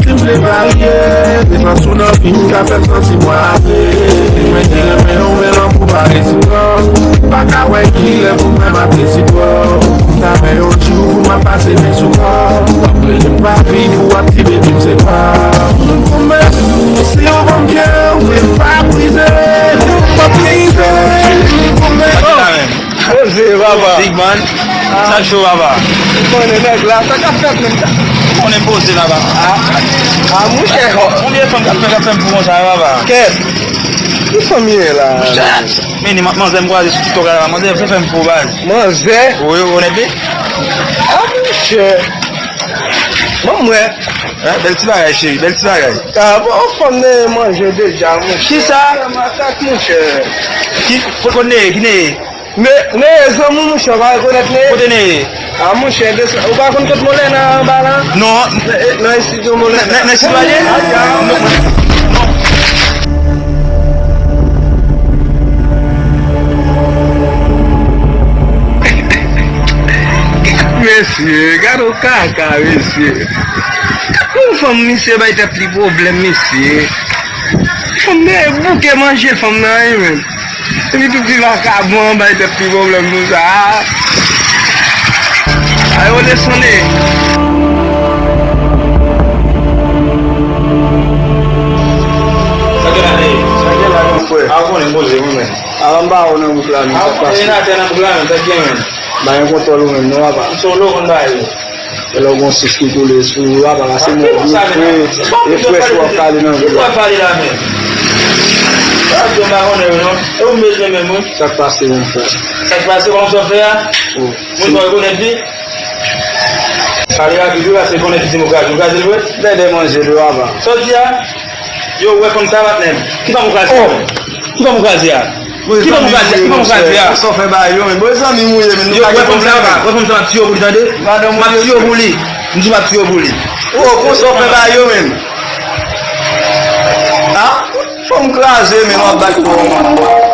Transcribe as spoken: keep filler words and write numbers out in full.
Si m vle varye, prezans ou nan vi m ka fè m santi mwen ale. Mwen ki renmen w, men lanmou pa resipwòk. M pa ka wè kilè pou mwen mate sipwòk. M ta fè yon jou pou m ap pase men sou kò. W ap rele m papi pou w ap di bebi m se pa. M pwomèt, si w ban m kè w, m pa brize. M pa brize. M pwomèt. Poze, papa. Big man. Sa k cho, papa? Ou konnen nèg la, sa k ap fèt menm sa? Ou konnen poze la, papa. A, a, monchè. Konbyen fanm k ap fè, k ap fè m pou konsa, papa? Kèt. Ki fanm ye la? Men ni manzè m kwaze sou TikTok la, manzè fè fè m pou baz. Manzè? Wi, ou konnen byen. A, monchè. Ban m wè. Bèl ti bagay, cheri, bèl ti bagay. A, bon, fanm nan manje deja, monchè. Kisa? Makak, monchè. Ki, kot, kot Neye, ki Neye? Ne, Neye zanmi w, monchè, w pa rekonèt Neye? Kote Neye? A, monchè, desann, ou pa konn kot Molèna anba la? Non. Nan, nan estidyo Molèna. Nan, nan estidyo a ye? Non. Mesye, gade yon kaka, mesye. Gade yon fanm, misye bay tèt li pwoblèm, mesye. Fanm nan e bouke manje fanm nan, wi, menm. Epi tout ti vakabon an bay tèt li pwoblèm konsa. Ayo desann. Sa gen la, eh? Sa gen la, mon frè? A, ou konnen poze, mwen menm. A, anba ou nan bouk la, menm, sa k pase? A, ou konnen atè nan bouk la, menm, sa k gen, menm? Ba yon kontwòl ou menm, non, papa. M solo konn ba yo. E lè w gon sous ki koule sou ou a, papa, se mwen, mwen fre, e frèch w ap pale nan vil la. Ou pale la menm. Sa ap di m pa konnen yo non. E ou m bezwen menm wi. Sa k pase menm frè? Sa k pase kòman sa w fè a? Moun pa rekonèt li. Pale rapid wi, paske konnen ki demokrat. Ou kraze l vre? Dèdè manje dlo a papa. Sa w di a? Yo, ou wè fanm sa patnè m. Ki fanm ou kraze a? Ki fanm ou kraze a? Ki fanm ou kraze a? Ki fanm ou kraze a? Sa w fè ba yo menm. Bon, zanmi m ou ye menm. Yo, ou wè fanm sa, papa. Ou wè fanm sa, m ap tiye w pou li, tande. M ap tiye w pou li. M di m ap tiye w pou li. Oh, konsa w fè ba yo menm. A? Fanm kraze menm w ap bay kò w.